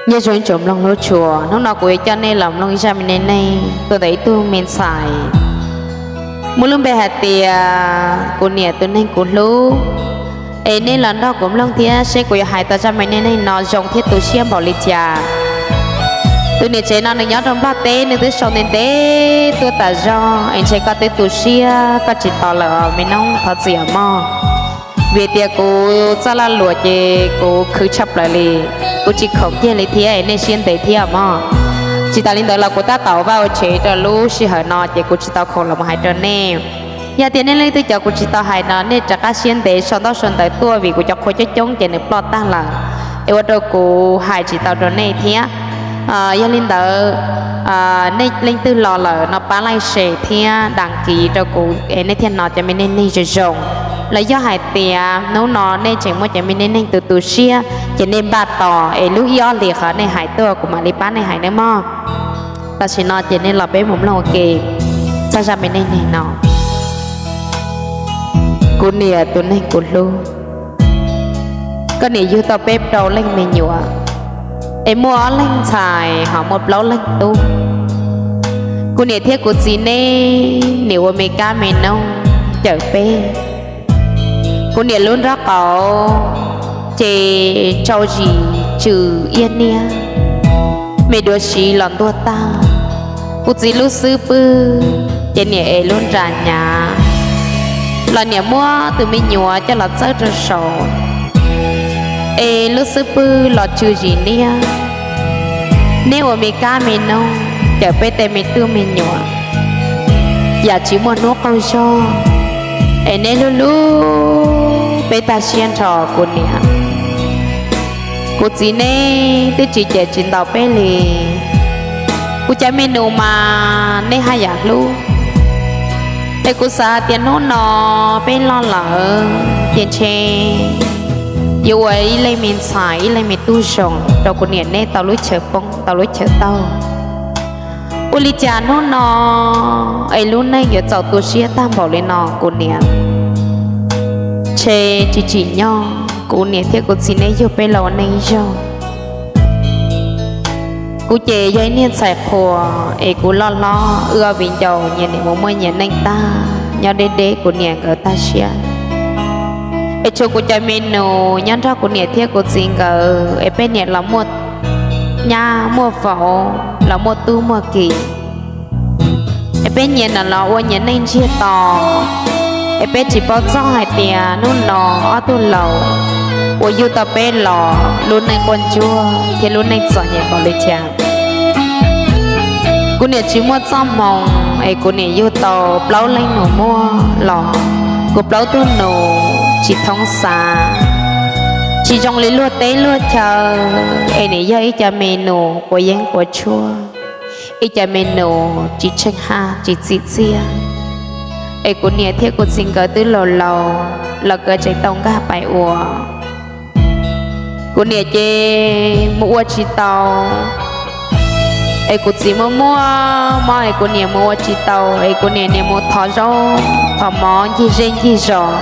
Nyob zoo ib tsoom mloog hlub tshua, hnub no kuv yuav coj nej los mloog ib zaj me neej neeg tuaj ntawm ib tug me ntxhais muaj lub npe hais tias kuv niam tus neeg kuv hlub. Es nej los nrog kuv mloog thiab seb kuv yuav hais tau zaj me neej neeg no zoo thiab tu siab npaum li cas. Tus niam tsev no nws nyob rau Nplog teb, nws twb sau ntev ntev tuaj tas zog es ntshe koj twb tu siab koj tsis tos lawm os me noob, thov txim os mog. Vim tias kuv txoj laj luam ces kuv khwv tshaj plaws li, kuv tsis khoom kiag li thiab es nej siab ntev thiab mog. Tsis tas li ntawd los kuv tab tom ua vaj ua tsev rau lub sij hawm no ces kuv tsis tau khoom los mus hais rau nej. Yog tias nej leej twg cov kuv tsis tau hais no nej rov qab siab ntev sau ntaub sau ntawv tuaj vim kuv cov qhua coob coob ces nws ploj tag lawm, es ua rau kuv hais tsis tau rau nej thiab. Yog li ntawd, nej leej twg los lawm no pab like, share thiab đăng ký rau kuv es nej thiaj hnov cov me neej neeg zoo zoo. Los yog hais tias hnub no nej tseem muaj cov me neej neeg tu tu siab ces nej npaj tos es lub ib ob hlis qhov nej hais tuaj kuv mam li pab nej hais nawb mog. Tam sim no ces nej los peb mus mloog ua ke txog zaj me neej neeg no. Kuv niam tus neeg kuv hlub. Koj niam yug tau peb rau leej me nyuam, es muaj ob leeg ntxhais ho muaj plaub leeg tub. Kuv niam thiab kuv txiv neb nim ua me kab me noog cawm peb. Kuv niam lub nraub qaum ces tsau zis tsw iab niab, me duav siv los ntuag tag. Kuv txiv lub xub pwg ces niam ev lub nra hnyav los niam muab tus me nyuam coj los txawb rau saum, es lub xub pwg los tsw zis niab. Neb ua me kab me noog cawm peb tej me tub me nyuam, yam tsis muaj hnub qaug zog, es neb hlub hlub peb tag siab nrho kuv niam. Kuv txiv neb twb tsis cem tsis ntaus peb li. Kuv cov me nus mas neb haj yam hlub, es kuv xav hais tias hnub no peb loj lawm ces ntshe yuav ua ib leej me ntxhais ib leej me tub zoo rau kuv niam neb tau lub chaw poob tau lub chaw taug. Ua li cas hnub no es lub neej yuav txaus tu siab tag npaum li no kuv niam? Ntshe tsis tsim nyog kuv niam thiab kuv txiv neb yug peb los ua neej ib zaug. Kuv ces yog ib niag ntxhais qhua, es kuv loj hlob wb ob viv ncaus nyias niam mus muaj nyias neej tag nyob deb deb kuv niam nkawd tag siab. Es tshuav kuv cov me nus nyob nrog kuv niam thiab kuv txiv nkawd, es peb niam los muaj nyab muaj vauv los muaj tub muaj ki, es peb nyias no los ua nyias neej ntsiag to. Es peb tsis paub txog hais tias hnub no ob tug laus uas yug tau peb los lub neej quaj ntsuag thiab lub neej txom nyem npaum li cas. Kuv niam tsis muaj txoj hmoo, es kuv niam yug tau plaub leeg nus muag los kuv plaub tug nus tsis thoob xav, tsis zoo li luag teb luag chaw, es nim yog ib co me nus quav yeeb quav tshuaj, ib co me nus tsis tsheej haj tsis txim txiaj. Es kuv niam thiab kuv txiv nkawd twb laus laus los nkawd tseem tau nkag pais ua. Kuv niam ces mus ua tsis tau, es kuv txiv muaj muaj mob es kuv niam mus ua tsis tau, es kuv niam niam mus thov zaub thov mov ncig zej ncig zos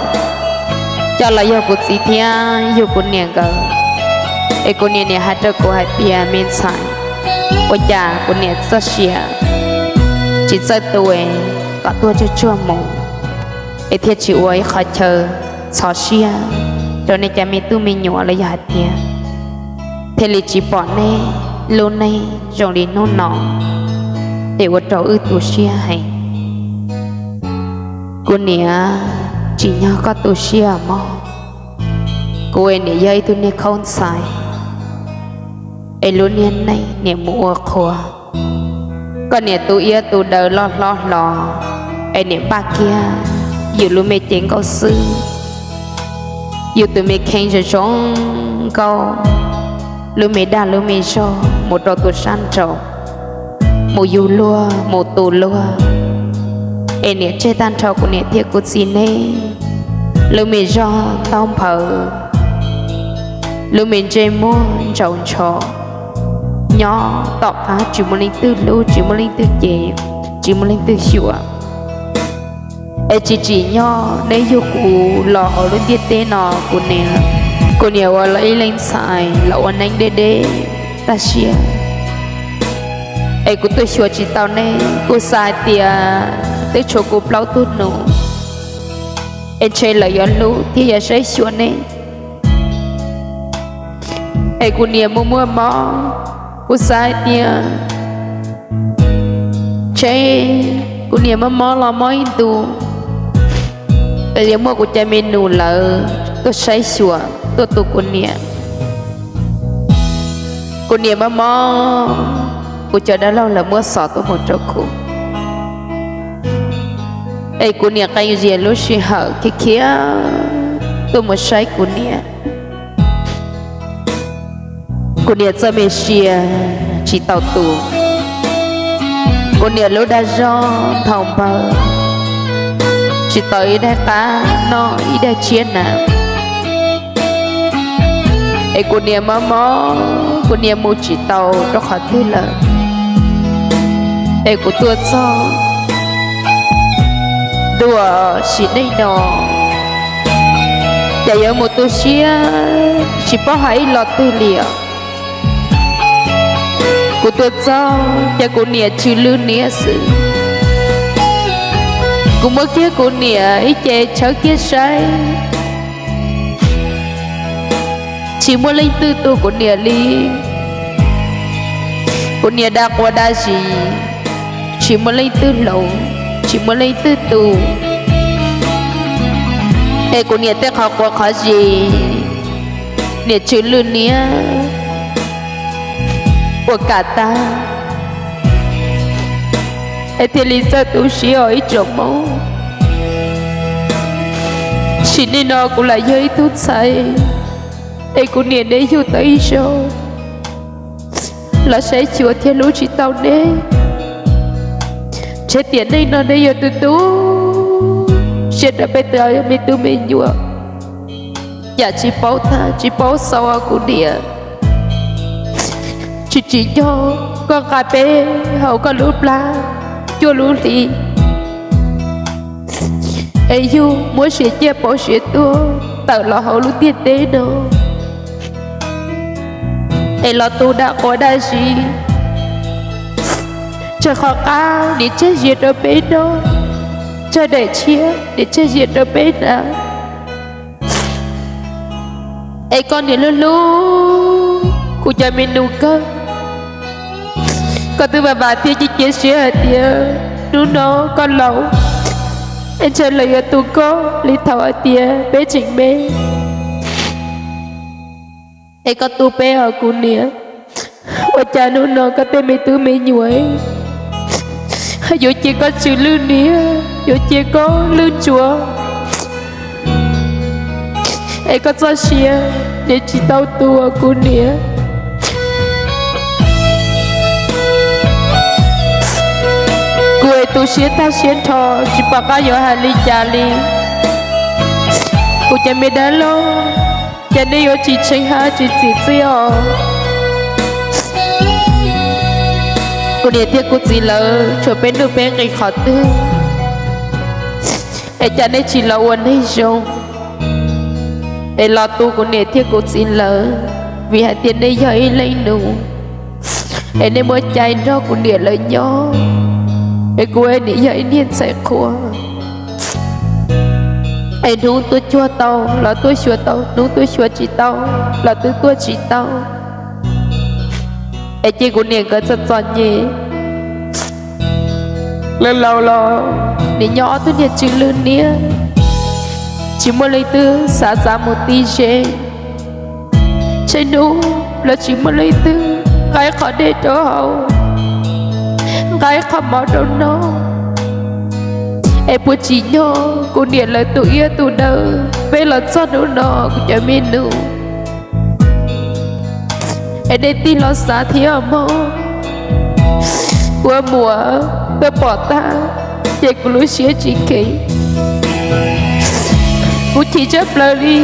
coj los yug kuv txiv thiab yug kuv niam nkawd. Es kuv niam niam hais rau kuv hais tias me ntxhais, ua cas kuv niam txoj sia tsis txawj tu kom tuaj tsuag tsuag mus, es thiaj tsis ua ib qhov chaw txhos siab rau nej cov me tub me nyuam los yog hais tias thiaj li tsis pom nej lub neej zoo li hnub no, es ua rau wb tu siab heev. Kuv niam, tsim nyog koj tu siab mog. Kuv es niam yog ib tug niag khaub ntxhais, es lub niag neej niam mus ua qhua. Koj niam tu iab tu daw loj hlob hlo, es niam npaj kiag yus lub me cev nkauj xwb, yus tus me kheej zoo zoo nkauj, lub me dag lub me zog mus rau tus sab nraud, mus yug luag mus tu luag, es niam tseg tag nrho kuv niam thiab kuv txiv neb lub me zog ntaub nphawv, lub me ntsej muag ntsaus ntsho, nyob tom qab tsis muaj leej twg hlub tsis muaj leej twg cem, tsis muaj leej twg xyuam. Es tsis tsim nyog neb yug kuv los hauv lub ntiaj teb no kuv niam. Kuv niam ua ib leej ntxhais los ua neej deb deb, tag siab, es kuv tuaj xyuas tsis tau neb. Kuv xav hais tias twb tshuav kuv plaub tug nus, es ntshe lawv yuav hlub thiab yuav saib xyuas neb. Es kuv niam muaj muaj mob, kuv xav hais tias ntshe kuv niam mob mob los mob ib ntus, es yuav muaj kuv cov me nus lawv tuaj saib xyuas tuaj tu kuv niam. Kuv niam mob mob, kuv cov dab laug lawv muab xov tuaj mus rau kuv, es kuv niam qee zias lub sij hawm khiav khiav tuaj mus saib kuv niam. Kuv niam txoj me sia tsis tau tu, kuv niam lub dag zog nthau npawg, tsis tau ib daig qab noj ib daig tshiab na. Es kuv niam mob mob, kuv niam mus tsis tau rau qhov twg lawm. Es kuv tuaj txog ntua sim neej no, cas yuav mus tu siab tsis paub hais ib los twg li os. Kuv tuaj txog ces kuv niam tsw lwj niab xwb. Kuv muab kiag kuv niam ib ce tshawb kiag saib, tsis muaj leej twg tu kuv niam li. Kuv niam dag quav dag zis, tsis muaj leej twg hloov, tsis muaj leej twg tu. Es kuv niam tej qhov quav qhov zis, niam tsw lwj niab ua kam tag, es thiaj li txawj tu siab os ib tsoom Hmoob. Sim neej no kuv lam yog ib tug ntxhais, es kuv niam neb yug tau ib zaug los saib xyuas thiab hlub tsis tau neb. Ntshe tiam neej no neb yuav tu tu siab rau peb tej me tub me nyuam. Yam tsis paub tag tsis paub xaus os kuv niam. Tsis tsim nyog koj nqa peb hauv koj lub plab cuaj lub hli, es yug muab siav ciaj pauv siav tuag tawm los hauv lub ntiaj teb no, es los tu dag quav dag zis. Tsawg qhov qab niam tseg zias rau peb noj, tsawg daim tshiab niam tseg zias rau peb hnav. Es koj niam hlub hlub kuv cov me nus kawg, koj twb vam vam thiab cia cia siab hais tias hnub no koj laus, es ntshe lawv yuav tu koj li thaum hais tias peb tseem me. Es koj tu peb os kuv niam, ua cas hnub no koj tej me tub me nyuam yuav cia koj tsw lwj niab, yuav cia koj lwj ntsuav, es koj txoj sia nws tsis tau tu os kuv niam. Kuv es tu siab tag siab nrho tsis pom qab yuav hais li cas li. Kuv cov me dab laug, cas nej yuav tsis tshee hab tsis txim txiaj os. Kuv niam thiab kuv txiv lawv tshuav peb nuj peb nqis qhov twg, es cas nej tsis los ua neeg zoo, es los tu kuv niam thiab kuv txiv lawv, vim hais tias nej yog ib leej nus, es nej muaj cai nrog kuv niam lawv nyob, es kuv niam yog ib niag ntxhais qhua, es hnub tuaj cuag tau los tuaj xyuas tau, hnub tuaj xyuas tsis tau los twb tuaj tsis tau. Es cia kuv niam nkawd txom txom nyem, laus laus los nim nyob ob tug niag tsw lwj niab, tsis muaj leej twg xav xav mus ti ze, tsheej hnub los tsis muaj leej twg nqa qhov dej rau haus, nqa qhov mov rau noj. Es puas tsim nyog kuv niam lawv tus iab tus daw peb los txog hnub no kuv cov me nus, es nej tig los xav thiab mog. Ua muam tuaj pom tag ces kuv lub siab tsis kheev, kuv chim tshaj plaws li.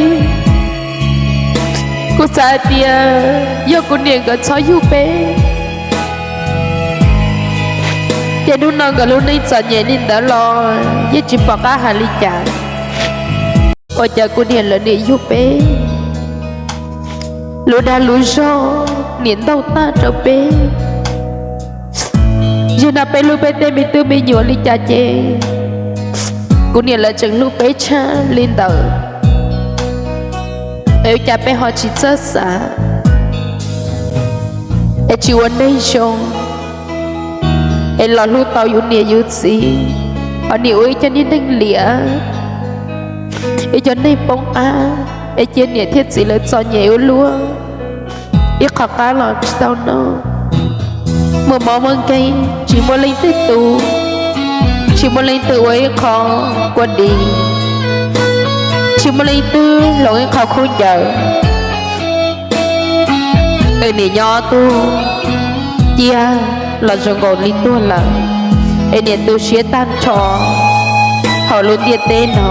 Kuv xav hais tias yog kuv niam nkawd txhob yug peb, ces hnub no nkawd lub neej txom nyem li ntawd los yeej tsis pom qab hais li cas. Ua cas kuv niam lawv nim yug peb, lub dag lub zog niam ntaug tag rau peb. Yog no peb hlub peb tej me tub me nyuam li cas ces kuv niam lawv tseem hlub peb tshaj li ntawd. Es ua cas peb ho tsis txawj xav, es tsis ua neeg zoo, es los hlub tau yus niam yus txiv, ho nim ua ib co niag neeg liam, ib co neeg poob qab, es cia niam thiab txiv lawv txom nyem ua luaj, ib qho qab los tsis tau noj, muaj mob muaj nkeeg tsis muaj leej twg tu, tsis muaj leej twg ua ib qho kua dis, tsis muaj leej twg hloov ib qho khaub ncaws. Es niam nyob tub ciaj los zoo nkaus li tuag lawm, es niam tu siab tag nrho hauv lub ntiaj teb no.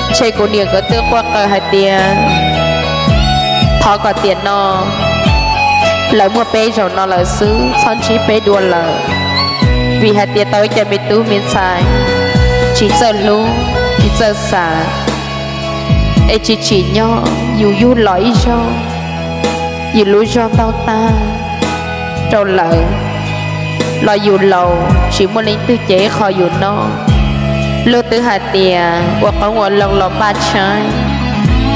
Ntshe kuv niam nkawd twb quaj qw hais tias thov kom tiam no lawv muaj peb zaum no lawm xwb, txhob ntsib peb dua lawm, vim hais tias tau ib co me tub me ntxhais tsis txawj hlub tsis txawj xav, es tsis tsim nyog yus yug los ib zaug, yus lub zog ntaug tag rau lawv, los yus laus tsis muaj leej twg cev ib qho yus noj. Luag twb hais tias ua qoob ua loo los npaj tshaib,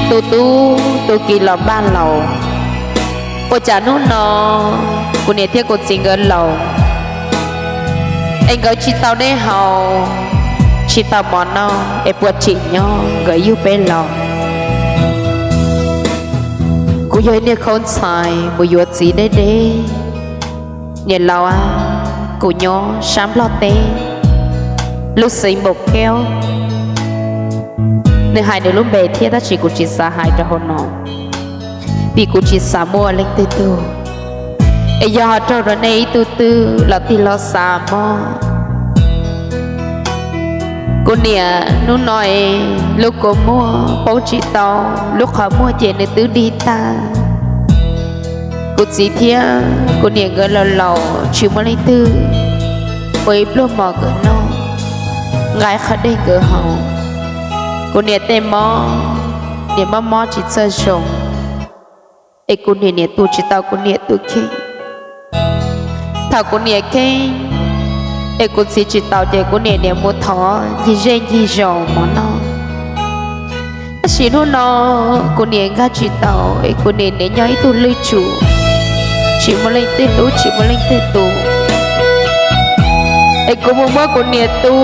tu tub tu ki los npaj laus. Ua cas hnub no kuv niam thiab kuv txiv nkawd laus, es nkawd tsis tau dej haus, tsis tau mov noj, es puas tsim nyog nkawd yug peb laus? Kuv yog ib niag khaub ntxhais mus yuav txiv deb deb. Niam laus, kuv nyob sab Nplog teb, lub xeev Npaum Keub. Nws hais nws lub npe thiab tab sis kuv tsis xav hais rau hauv no, vim kuv tsis xav muaj leej twg tug, es yog ho raug rau nej ib tug twg los tig los xav mog. Kuv niam hnub no es lub kua muag poob tsis tau, lub qhov muag ces nws twb dig tag. Kuv txiv thiab kuv niam nkawd laus laus tsis muaj leej twg ua ib pluag mov nkawd noj, nqa qhov dej nkawd haus. Kuv niam tej mob, niam mob mob tsis txawj zoo, es kuv niam niam tu tsis tau kuv niam tus kheej. Thaum kuv niam kheej, es kuv txiv tsis tau ces kuv niam niam mus thov ncig zej ncig zos mov noj. Tab sis hnub no kuv niam nkag tsis tau, es kuv niam niam nyob ib tug lwj tsum, tsis muaj leej twg hlub tsis muaj leej twg tu, es kuv mus muab kuv niam tu,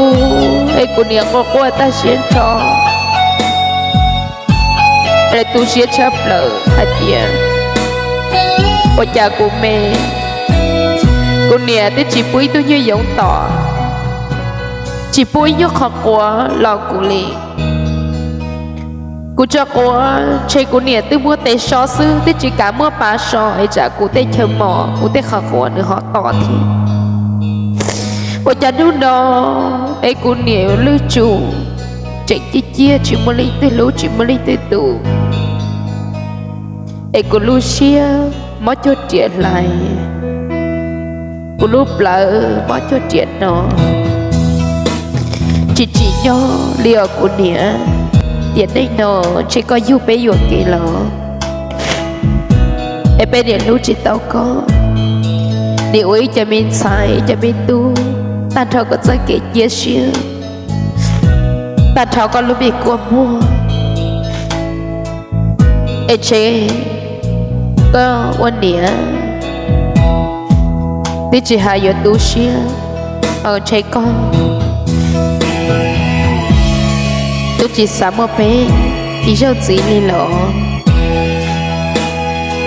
es kuv niam quaj quaj tag siab nrho, es tu siab tshaj plaws hais tias ua cas kuv me, kuv niam twb tsis pub ib tug nyuag yoov tom, tsis pub ib nyuag qhov quav los kuv li. Kuv tso quav ntshe kuv niam twb muab tes so xwb, twb tsis kav muab pas so, es tsam kuv tej chaw mos kuv tej qhov quav nws ho tom thiab. Ua cas hnub no es kuv niam lwj tsum, tseem ciaj ciaj tsis muaj leej twg hlub tsis muaj leej twg tu, es kuv lub siab mob cuag riam hlais, kuv lub plawv mob cuag riam no. Tsis tsim nyog li os kuv niam, tiam neej no ntshe koj yug peb yuam kev los, es peb niam hlub tsis tau koj, niam ua ib co me ntxhais ib co me tub, tag nrho koj txoj kev cia siab, tag nrho koj lub npe kua muag, es ntshe koj ua niam twb tsis hais yuav tu siab, ntshe koj twb tsis xav muaj peb ib zaug ntxiv li los.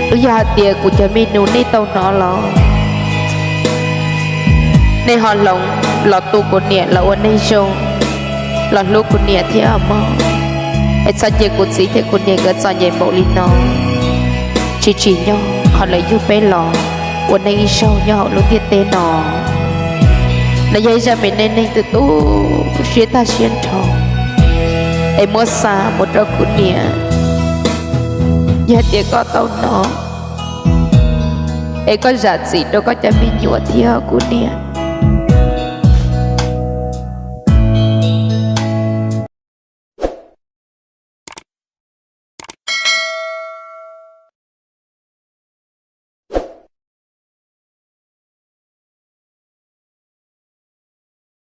Twb yog hais tias kuv cov me nus nej tau hnov los, nej ho hloov los tu kuv niam los ua neeg zoo, los hlub kuv niam thiab mog. Es txhob cia kuv txiv thiab kuv niam nkawd txom nyem npaum li no. Tsis tsim nyog qhov lawv yug peb los ua neej ib zaug nyob hauv lub ntiaj teb no. No yog ib zaj me neej neeg tu tu siab tag siab nrho, es muab xa mus rau kuv niam. Yog tias koj tau hnov, es koj zam txim rau koj cov me nyuam thiab kuv niam.